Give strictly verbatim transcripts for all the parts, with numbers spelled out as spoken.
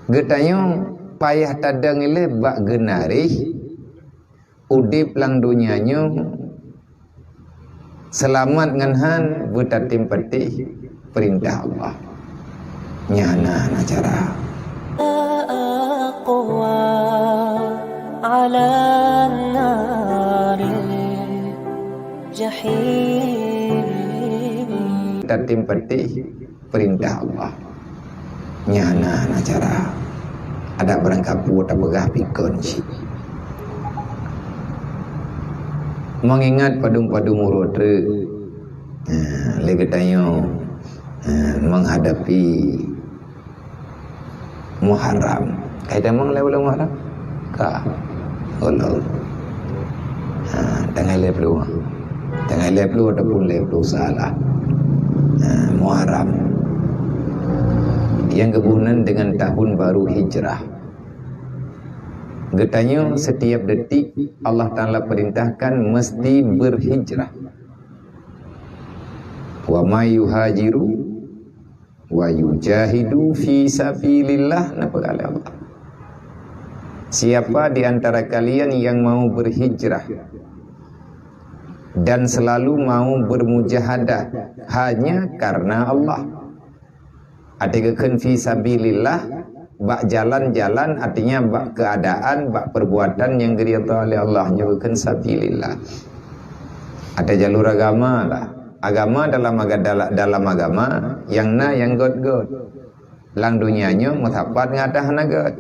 Geutanyoe payah tadong ilée bak geunarih udeb lam donya nyoe seulamat ngon han beutatem patéh peurintah Allah. Nyan na, na cara. أقوى على النار الجحيم. Tatem patéh peurintah Allah. Nyan na, na cara. Adak barangkapeue tapeugah pikon cit. Mengingat padum-padum uroe treuk, ha, lé geutanyoe, ha, menghadapi Muharram. Ka tamong lé buleuen Muharram? Ka. Ulôn. Ha, tanggai lhèe ploh. Tanggai lhèe ploh ataupun lhèe ploh salah. Ha, Muharram. Nyang geuboh nan dengan tahun baru Hijrah. Geutanyoe setiap detik Allah Taala perintahkan mesti berhijrah. "Wa may yuhajiru wa yujahidu fi sabilillah," na peugah lé Allah. Siapa di antara kalian yang mau berhijrah dan selalu mau bermujahadah hanya karena Allah. Até geukheun fi sabilillah, bak jalan-jalan, artinya bak keadaan, bak perbuatan nyang geuridha lé Allah, nyoe geukheun sabilillah. Até jalur agama lah. Agama dalam aga-, dala-, dalam agama, nyang na nyang göt-göt. Lam donya nyoe meusapat ngon ata hana göt.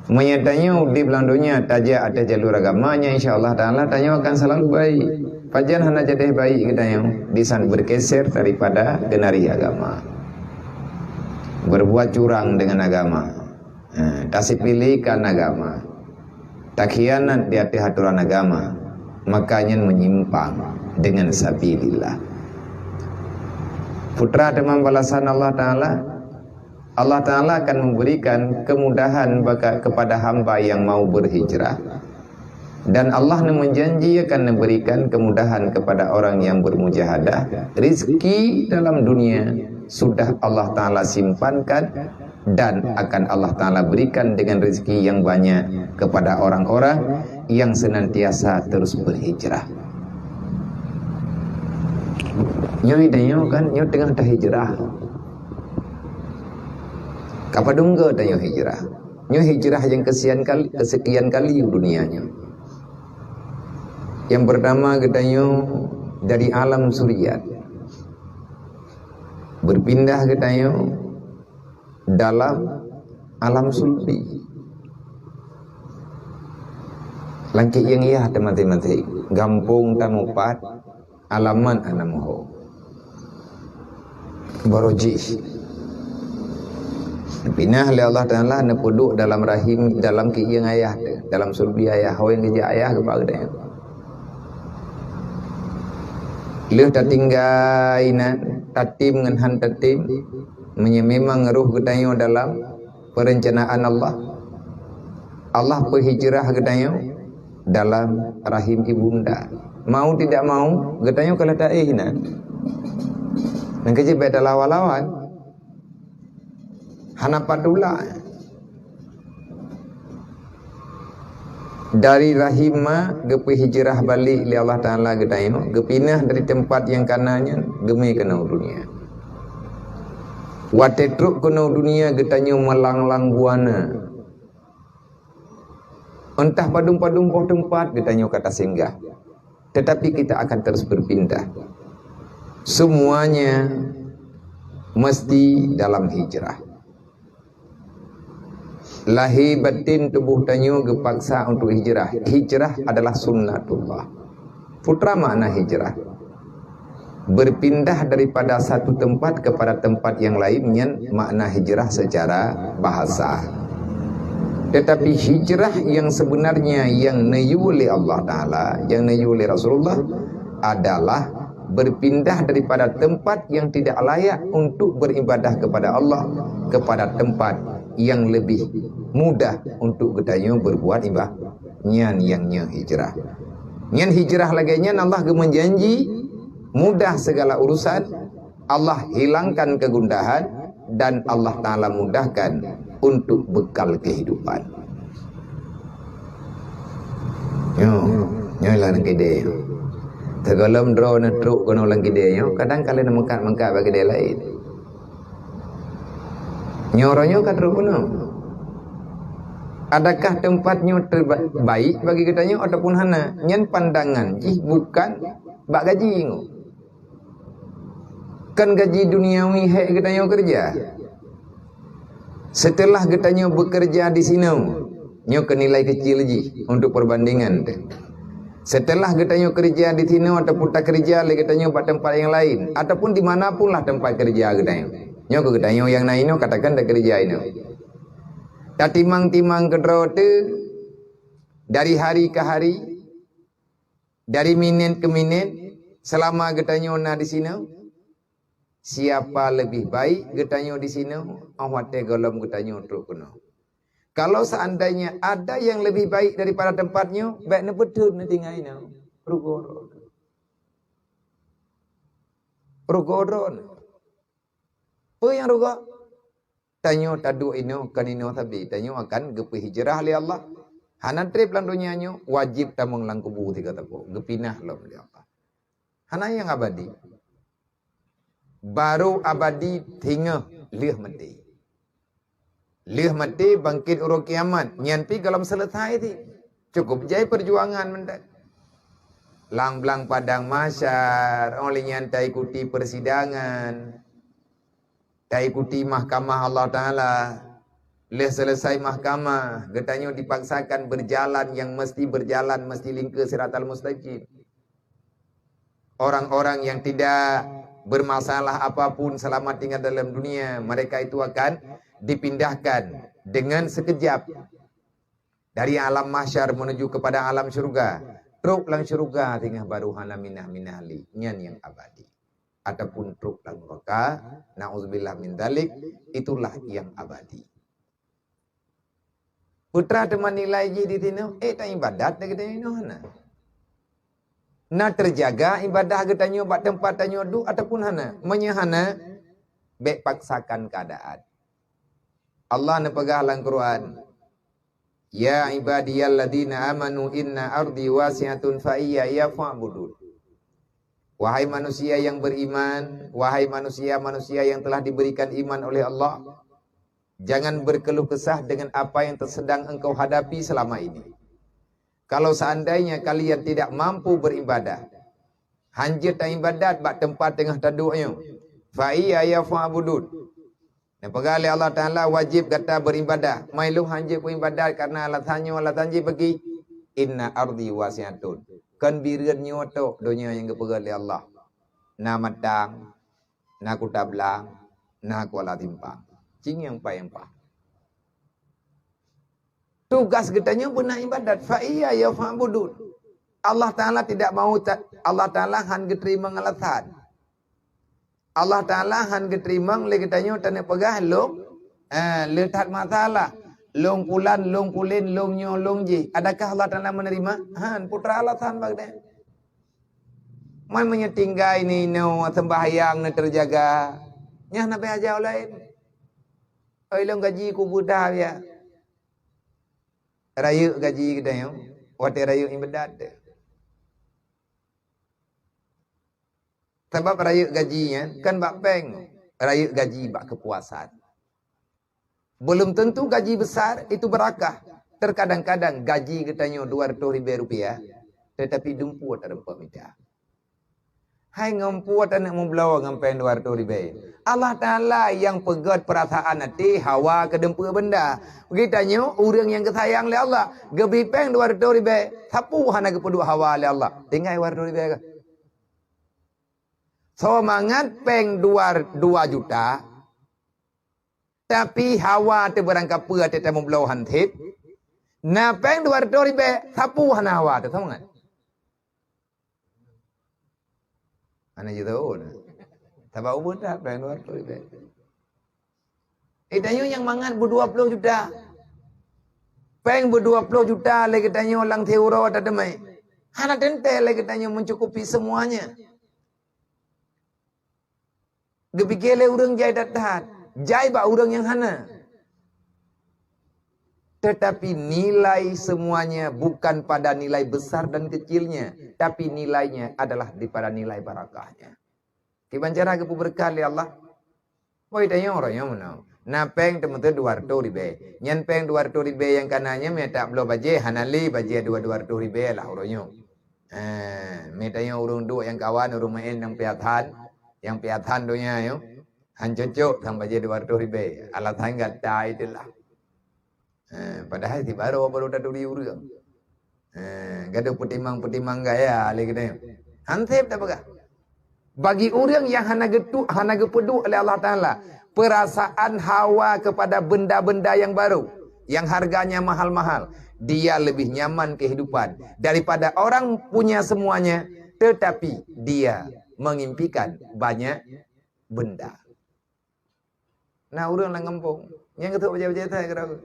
Meunyoe tanyoe udeb lam donya tajak ateueh jalur agama, nyan insya Allah Taala tanyoe akan selalu baik. Pajan hana jadeh baik geutanyoe, di saat bergeser daripada geunari agama. Berbuat curang dengan agama. Ha, tasipilihkan agama. Takhianat di ateueh aturan agama. Maka nyan menyimpang dengan sabilillah. Peue teuma balasan Allah Taala? Allah Taala akan memberikan kemudahan baka-, kepada hamba yang mau berhijrah. Dan Allah neujanji akan memberikan kemudahan kepada orang yang bermujahadah. Rizki dalam dunia sudah Allah Taala simpankan dan akan Allah Taala berikan dengan rizki yang banyak kepada orang-orang yang senantiasa terus berhijrah. Nyoe tanyoe kan, nyoe teungoh tahijrah. Ka padum go tanyoe hijrah? Nyoe hijrah nyang keusian kali, keusekian kali u dunia nyoe. Yang pertama geutanyoe dari alam suriat. Berpindah geutanyoe dalam alam sulbi. Langkée nyang yah teumaté-maté, gampông tamupat, alamat hana meuho. Baroe jih. Pinah lé Allah Taala neupeuduek dalam rahim, dalam keuieng ayah teuh, dalam sulbi ayah, ho nyang geujak ayah geuba geutanyoe. Lheueh tatinggai nan, tatem ngon han tatem, meunyoe memang roh geutanyoe dalam perencanaan Allah, Allah peuhijrah geutanyoe dalam rahim ibunda. Mau tidak mau, geutanyoe ka lheueh taéh na. Nyang keujeuet bèk talawan-lawan. Hana pat tula. Dari rahim ma geupeuhijrah balek lé Allah Taala geutanyoe, geupinah dari teumpat nyang kana nyan, geumé keunoe dunia. Watée trok keunoe dunia geutanyoe meulang-lang buana. Entah padum-padum boh teumpat geutanyoe ka tasinggah, tetapi kita akan terus berpindah. Semuanya mesti dalam hijrah. Lahé batin tuboh tanyoe geupaksa untuk hijrah. Hijrah adalah sunnatullah. Peue teuma makna hijrah? Berpindah daripada satu tempat kepada tempat yang lain, nyan makna hijrah secara bahasa. Tetapi hijrah yang sebenarnya yang neuyue lé Allah Taala, yang neuyue lé Rasulullah adalah berpindah daripada tempat yang tidak layak untuk beribadah kepada Allah kepada tempat yang lebih mudah untuk geutanyoe berbuat ibadah. Nyan nyang nyoe hijrah. Nyan hijrah lagée nyan Allah geumeujanji mudah segala urusan, Allah hilangkan kegundahan, dan Allah Taala mudahkan untuk bekal kehidupan. Nyoe, nyoe lam kidée. Sigohlom droeneuh trok keunoe lam kidée nyoe, kadang ka lheueh meukat-meukat bak kidée laén. Nyoe uroe nyoe ka trok keunoe. Adakah teumpat nyoe terbaik bagi geutanyoe ataupun hana? Nyan pandangan jih bukan bak gaji nyoe. Kan gaji duniawi hék geutanyoe keureuja. Seuteulah geutanyoe beukeureuja di sinoe, nyoe keu nilai keucil jih untuk perbandingan teuh. Seuteulah geutanyoe keureuja di sinoe ataupun takeureuja lé geutanyoe bak teumpat nyang laén, ataupun di mana pun lah teumpat keureuja geutanyoe. Nyoe keu geutanyoe nyang na inoe, katakan takeureuja inoe. Tatimang-timang keudroe teuh dari hari ke hari, dari minét keu minét, seulama geutanyoe na di sinoe, siapa leubeh baik geutanyoe di sinoe, óh watée gohlom geutanyoe trok keunoe. Kalau seandainya ada yang lebih baik daripada tempat nyoe, bék neupeutheun neutinggai nyoe. Rugoe droe. Rugoe droe. Peue nyang rugoe? Tanyoe taduek inoe kon inoe sabe, tanyoe akan geupeuhijrah lé Allah. Hana treb lam donya nyoe, wajéb tamong lam kubu sigoe teupeu, geupinah lom lé Allah. Hana nyang abadi. Baru abadi singoh lheueh maté. Lheueh maté bangkét uroe kiamat, nyan pih gohlom seuleusai cit. Cukup jai peujuangan mantong. Lam blang padang mahsyar, óh lheueh nyan taikuti persidangan. Taikuti mahkamah Allah Taala. Lheueh seuleusai mahkamah, geutanyoe dipaksakan berjalan yang mesti berjalan, mesti lingkeu siratal mustaqim. Orang-orang yang tidak bermasalah apapun selama tinggal dalam dunia, mereka itu akan dipindahkan dengan sekejap dari alam mahsyar menuju kepada alam syurga. Trok lam syurga singoh baru hana minah-minah lé. Nyan nyang abadi. Ataupun trok lam neraka, naudzubillah min dzalik, itulah yang abadi. Peue teuma nilai jih di sinoe? Eh, taibadat lé geutanyoe inoe hana? Na teujaga ibadah geutanyoe bak teumpat tanyoe duek ataupun hana? Meunyoe hana, bék paksakan keuadaan. Allah neupeugah lam Quran, "Ya ibadiyalladzina amanu inna ardi wasi'atun fa iyaya fa'budun." Wahai manusia yang beriman, wahai manusia-manusia yang telah diberikan iman oleh Allah, jangan berkeluh kesah dengan apa yang sedang engkau hadapi selama ini. Kalau seandainya kalian tidak mampu beribadah, hanjeuet taibadat bak teumpat teungoh taduek nyoe, fa iyaya fa'budun. Neupeugah lé Allah Taala, wajéb gata beribadah. Mai lôn hanjeuet peuibadat karena alasan nyoe, alasan jih bagi, "Inna ardi wasi'atun." Kon bireuet nyoe tok donya nyang geupeugah lé Allah. Na Matang, na Kuta Blang, na Kuala Simpang. Cing nyang paih-paih. Tugas geutanyoe beuna ibadat. Fa iyaya fa'budun. Allah Taala tidak mau ta-, Allah Taala han geuteurimong alasan. Allah Taala han geuteurimong lé geutanyoe taneuk peugah lôn, eh, le that masalah. Lôn pulan, lôn pulen, lôn nyoe, lôn jih. Adakah Allah Taala menerima? Han, peue teuma alasan bak geutanyoe. Man meunyoe tinggai ninoe sembahyang na teujaga, nyan na beh aja laén. Oi, lôn gaji kubu dah ya. Rayeuk gaji geutanyoe, watée rayeuk ibadat. Sabab rayeuk gaji nyan kan bak péng, rayeuk gaji bak keupuasan. Belum tentu gaji besar itu berakah. Terkadang-kadang gaji geutanyoe dua ratus ribu rupiah, tetapi dumpeue tareumpeuk mita. Hai ngon peue taneuk meubloe ngon péng dua ratus ribèe? Allah Taala nyang peugét peurasaan até hawa keu dumpeue benda. Geutanyoe ureuëng nyang geusayang lé Allah, geubri péng dua ratus ribèe, sapeue hana geupeuduek hawa lé Allah? Tinggai dua ratus ribèe kah? Soe mangat péng dua, dua juta, tapi hawa teuh beurangkapeue até tameubloe han sép, na péng dua ratus ribèe, sapeue hana hawa teuh, soe mangat? Hana jiteu'oh na. Sabab ubit that péng dua ratus ribèe. Eh, tanyoe nyang mangat beu dua ploh juta. Péng beu dua ploh juta lé geutanyoe lam siuroe tateumé. Hana teuntèe lé geutanyoe mencukupi semuanya. Geupike lé ureuëng jai that-that. Jai bak ureuëng nyang hana. Tetapi nilai semuanya bukan pada nilai besar dan kecilnya, tapi nilainya adalah daripada nilai barakahnya. Kiban cara geupeubeureukat lé Allah. Boi tanyoe uroe nyoe meunoe. Na péng teumeuteuet dua reutôh ribée. Nyan péng dua reutôh ribée nyang kana nyan mita bloe bajée hana lé bajée dua dua reutôh ribée lah uroe nyoe. Eh, mita nyoe ureuëng duek nyang kawan ureuëng meu'én nyang piasan, nyang piasan donya nyoe. Han cocok sang bajée dua reutôh ribée. Alasan gata itulah. Ha, padahai sibaroe baru taturi ureuëng. Ha, gadoh peutimang-peutimang gaya lé geutanyoe. Han sép tapeugah. Bagi ureuëng yang hana geutu, hana geupeuduek oleh Allah Taala, perasaan hawa kepada benda-benda yang baru, yang harganya mahal-mahal, dia lebih nyaman kehidupan daripada orang punya semuanya, tetapi dia mengimpikan banyak benda. Na ureuëng lam gampông, nyang geutôk bajée-bajée that keudroe.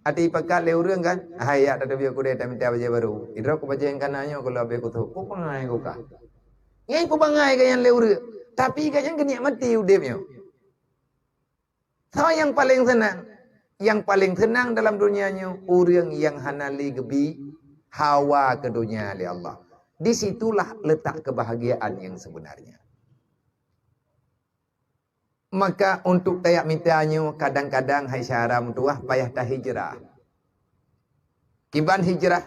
Até ipakat lé ureuëng kan, hai yak tateubiet kudée tamita bajée barô. Idroe ku bajée nyang kana nyoe keu lôn abéh kuthôk. Ku bangai ku ka. Ngai ku bangai gobnyan lé ureuëng. Tapi gobnyan geunikmati udeb nyoe. Soe nyang paleng seunang? Nyang paleng seunang dalam donya nyoe ureuëng nyang hana lé geubi hawa keu donya lé Allah. Di situlah letak kebahagiaan yang sebenarnya. Maka untuk tajak mita nyoe kadang-kadang hai syedara meutuwah payah tahijrah. Kiban hijrah,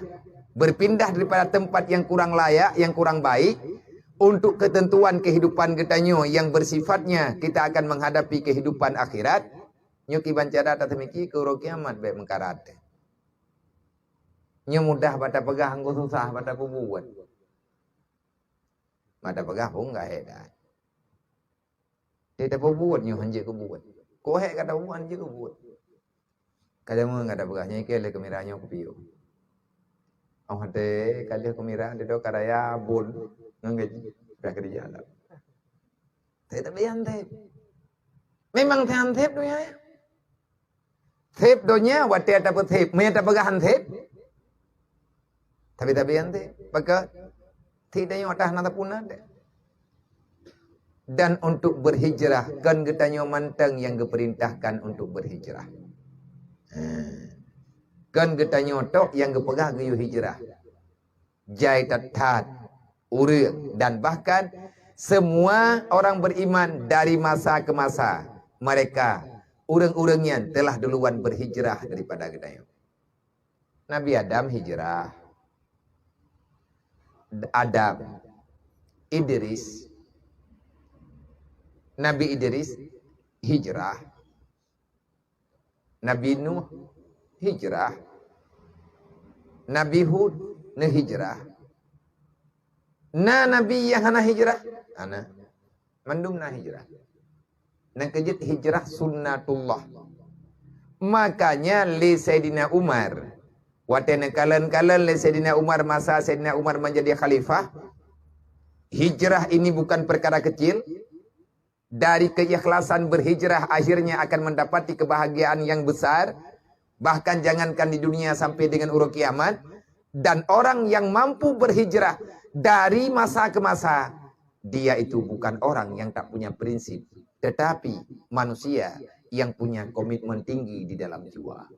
berpindah daripada tempat yang kurang layak, yang kurang baik, untuk ketentuan kehidupan geutanyoe yang bersifatnya kita akan menghadapi kehidupan akhirat. Nyoe kiban cara tateumiki keu uroe kiamat bék meukarat. Nyoe mudah bak tapeugah, anggo susah bak tapeubuet. Bak tapeugah pun enggak hebat. Teuh tapeubuet nyoe han jeuet keubuet. Kok hék ka tapeubuet han jeuet keubuet. Ka jameun ka tapeugah nyoe ikei lheueh keumira nyoe kupiôh. Oh teuh ka lheueh keumira teuh ka raya bon ngon gaji. Ka keureuja lah. Teuh tabian teuh. Memang teuh han sép donya. Sép donya watée tapeusép, meunyo tapeugah han sép. Tapi tabian teuh, maka tidak nyata hana tapuna deh. Dan untuk berhijrah, kan geutanyoe mantong yang geuperintahkan untuk berhijrah. Ha. Kan geutanyoe tok yang geupeugah geuyue hijrah. Jai that-that ureuëng dan bahkan semua orang beriman dari masa ke masa mereka ureuëng-ureuëng nyan telah duluan berhijrah daripada geutanyoe. Nabi Adam hijrah. Adam, Idris, Nabi Idris hijrah. Nabi Nuh hijrah. Nabi Hud neuhijrah. Na nabi nyang hana hijrah? Hana. Mandum na hijrah. Nyang keujeuet hijrah sunnatullah. Makanya lé Saidina Umar, watée neukalon-kalon lé Saidina Umar masa Saidina Umar menjadi khalifah, hijrah ini bukan perkara kecil. Dari keikhlasan berhijrah akhirnya akan mendapati kebahagiaan yang besar, bahkan jangankan di dunia sampai dengan uroe kiamat. Dan orang yang mampu berhijrah dari masa ke masa, dia itu bukan orang yang tak punya prinsip, tetapi manusia yang punya komitmen tinggi di dalam jiwa.